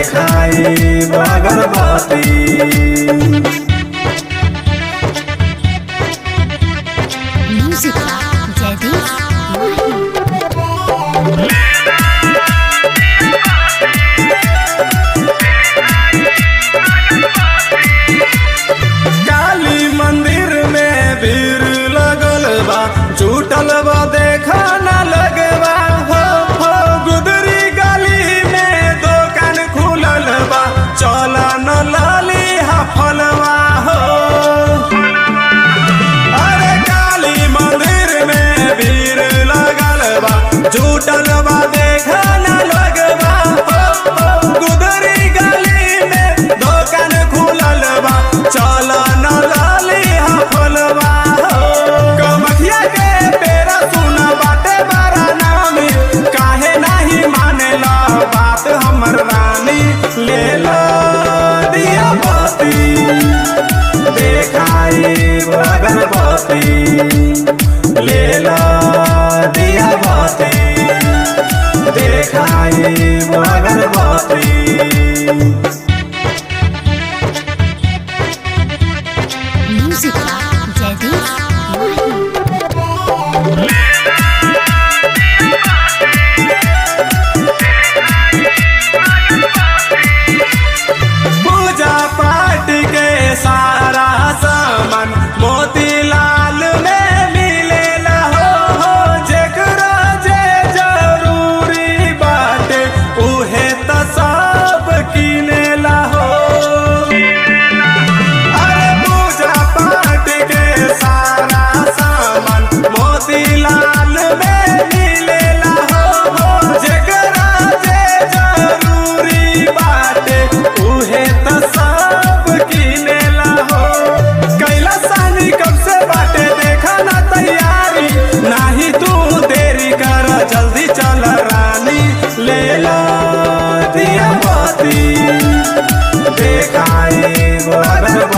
देखाई अगरबत्ती। म्यूजिक जयदेव माही। काली मंदिर में भीड़ लगल बा, जुटल बा देखा न लगवा हो हो। गुदरी गली में दुकान खुलल बा, चल न लाली हफलवा हो। अरे काली मंदिर में भीड़ लगल बा, जुटल बा देखा न लगवा हो हो। गुदरी गली में दुकान खुलल बा, चल न लाली हफलवा हो। कमठिया के पेरा सुन बाटे बड़ा नामी, काहे नाही मानेला बात हमर रानी। ले ला दिया बाती देखाई अगरबत्ती, ले ला दिया बाती देखाई अगरबत्ती। म्यूजिक जयदेव माही। पूजा पाठ के सारा सामान मोतीलाल में मिलेला हो हो। जेकरा जे जरूरी बाटे उहे त सब किनेला हो। अरे पूजा पाठ के सारा सामान मोतीलाल में मिलेला हो हो। जेकरा जे जरूरी बाटे उहे त सब किनेला हो। कैलासानी कब से बाटे देखा ना तैयारी, नाही तू देरी कर जल्दी चल रानी। ले ला दिया बाती देखाई अगरबत्ती।